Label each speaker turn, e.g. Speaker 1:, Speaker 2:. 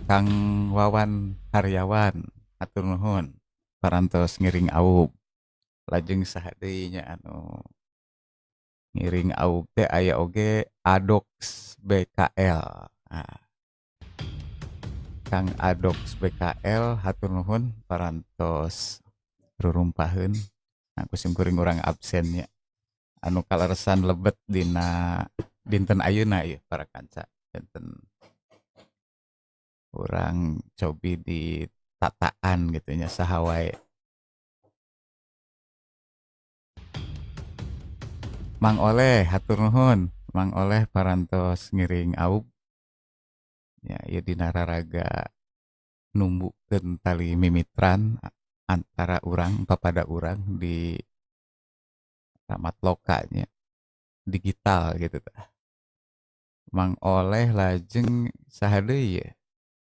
Speaker 1: Kang Wawan Haryawan, hatur nuhun parantos ngiring aub. Lajeng saha deui nya anu ngiring aub teh aya oge Adox BKL. Nah, Kang Adox BKL hatur nuhun parantos rurumpaheun. Nah, ku simkuring urang absen nya. Anu kaleresan lebet dina dinten ayeuna ieu para kanca. Dinten urang cobi di tataan gitu nya saha wae. Mang Oleh hatur nuhun, Mang Oleh parantos ngiring aub. Ya, ieu dina raraga numbukeun tali mimitran antara urang papada urang di Ramat Loka nya digital gitu tah. Mang Oleh lajeng saha deui ye?